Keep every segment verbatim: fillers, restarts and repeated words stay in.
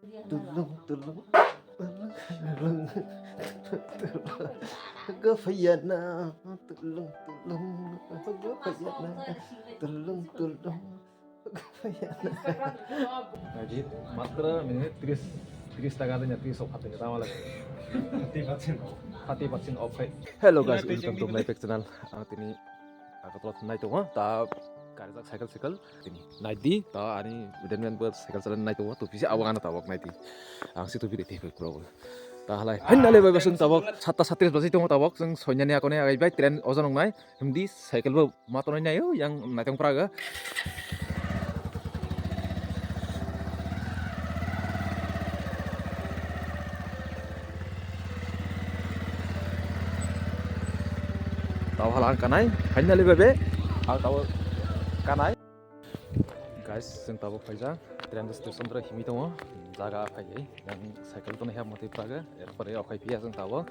Tulung, tulung, tulung, tulung, tulung. Gafayana, tulung, tulung, gafayana, tulung, tulung, gafayana. Lagi matra minit tris, tris taka aja tris off hati kita malah. Thirty percent off. Thirty percent off hai. Hello guys, welcome to my back channel. Ang tini Agartala nai tongo, ta karijak cycle cycle tini nai di, ta ani Deadman bo cycle chalan nai tongo, to pisi abo ano tabok nai di. Ang si to biri tei pro. Ta halai finally bai basung tabok satta satris baji tongo tabok, jeng soinani akone agai bai train ojon ong nai, himdi cycle bo ma tonai nai o yang naitong praga. Tau hala ang kanai, finally bebe, ang tau kanai. Guys, jeng tabo phaijak, train station dra himi tongo, jaga phaigai, yang cycle tonai hap mati praga, erpore okhai phiya jeng tabo.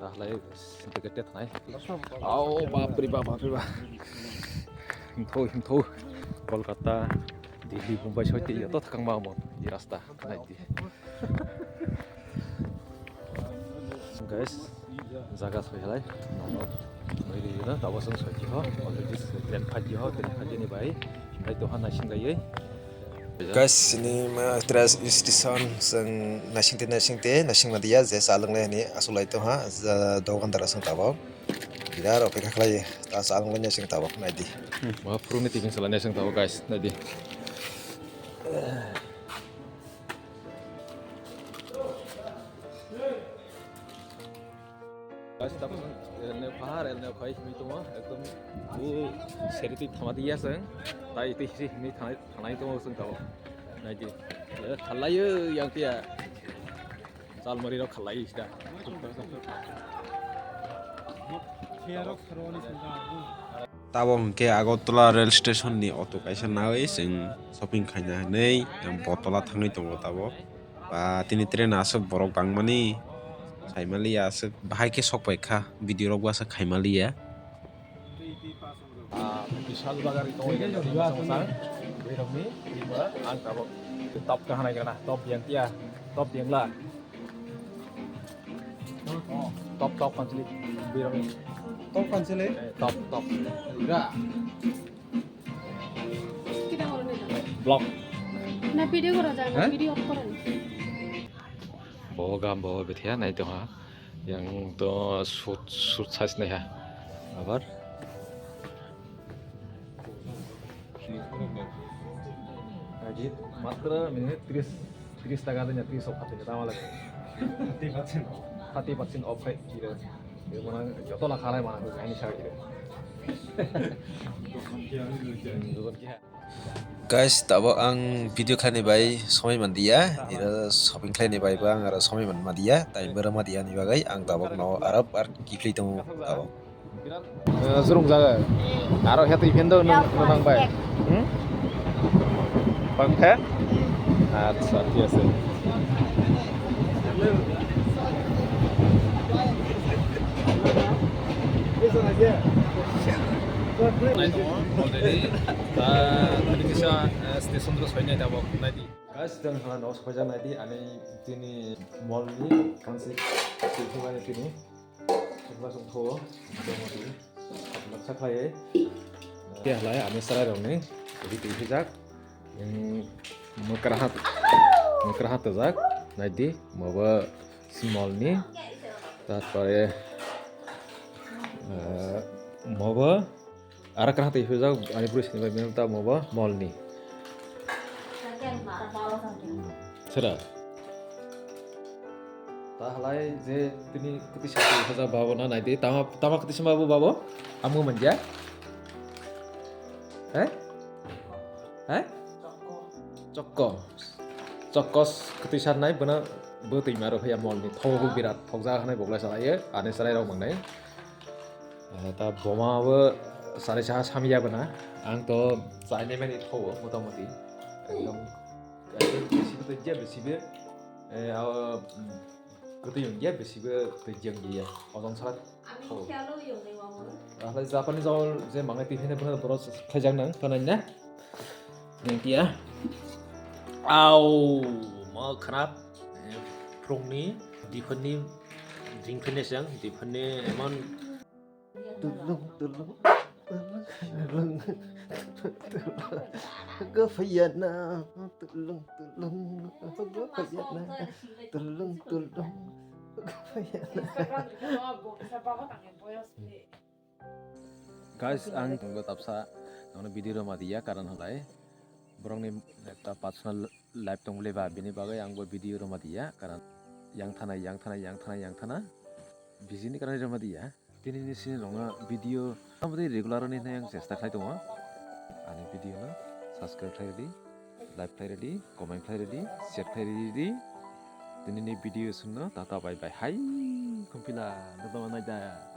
Tahlai sinti gate thanai. Au, bapri bap, bapri bap. Himtho, himtho. Kolkata, Delhi, Mumbai soite joto thakang ma mon, i rasta nai di. Guys, jaga soi halai. Nono, noi ri na, tabo song soi ho. Already train phaji ho, train phaji ni bai. Bai to han naising gaiye. Guys, ini ma train station seng naising te naising te naising ma dia je salung le ni asulai to ha, ja dogan dara seng tabo. Bidar opeka khlai ta salung le naising tabo nai di. Ma phuru ni tiffin sala naising tabo guys, nai di. Guys, tapos elne pahar, elne okhai himi tongo, ekdom bu seriti thama diya seng, tai iti hisi himi thanai, thanai tongo seng tabo. Nai di, eh, khalai yang tia, salmari rok khalai sida. Tabo hwnkhe Agartala rail station ni auto kaisa nawi chwng shopping khaina hinwi Botola thangwi tongo tabo. Ba tini train aswk borok bangmani saimaliya aswk bahai khe sok pai kha video rok bo aswk khaimaliya. Ah, Bishal Bagari tongo, bwrwi rokni, ang tabok top kahana gana, top yang tia, top yang la. Top, top kansili, birang. Top kansili? Eh, top, top. Ga. Vlog. Na video koro ja, na video off koro. Bo gam bo bethia nai to ha. Yang to shoot, shoot size nai ha. Abar. Lagi matra minit tris, tris taka aja tris off hati kita malah. Thirty percent off. Thirty percent off hai kira. Dia mana joto lah khalai mana tu ini saya kira. Guys, tabok ang video khlaini bai somoi mandiya, ira shopping khlaini bai bo ang aro somoi manma diya, time bo rwma diya ni bagwi ang tabok no arap ar kiphilwi tongo tabok. Eh, jurung jaga. Aro heto iphendo nang, nang bai. Hmm? Bangkha? Acha, thik ase. Nai tongo, already. Ah, tini kisa, eh, station rw soi nai tabok, nai di. Guys, jang hala no soi ja nai di, ani tini mall ni, kansi, soi nai tini. Chwngma chwng tho, motamoti. Baksa khlaiwi. Tei halai, ani chwrai rokni, twi twi phijak. Mwkra hat, mwkra hat tojak, nai di, mobo small ni. Tarpore, eh, mobo. Aro kwrwng twi phijak, ani bwrwi sini bai mem ta mobo mall ni. Sera. Ta halai je tini kwtwi sa twi phijak babo na nai di. Tama, tama kwtwi sa babo, babo? Amo manja? He? He? Chokko. Chokko kwtwi sa nai, bwna bo twi maro phaiya mall ni. Thogo birat, thokjak hanai boklai sa lai, ani chwrai rok mangnai. Eh, ta boma bo sarai saha samya bana. Ang to chainai mani thogo motamoti. Ekdom, ekdom bisibo twijya bisibo, eh, abo, mm, kwtwi wngya bisibo twijya wngya. Ojon sala thogo. Ahla Japanese jol je mangai twi phene bono borok khaijak nang tonai na. Nengtia. Au. Khanap, eh, phrungni, diphani, ringphini seng, diphani emon. Tulung, tulung, tulung, tulung, tulung, gopayana, tulung, tulung, gopayana, tulung, tulung, gopayana. Guys, ang tonggo tapsa, nono video roma diya, karon halai borokni ekta personal life tong bwlai ba, bini bagwi ang bo video roma diya, karon yang thana, yang thana, yang thana, yang thana, busy ni karon roma diya. Tini ni sini rokno video aboni regular ni hinwi ang chesta khlai tongo. Ani video no subscribe khlai rwdi, like khlai rwdi, comment khlai rwdi, share khlai rwdi. Tini ni video sungno tata bye bye hai kumpila nokno naida.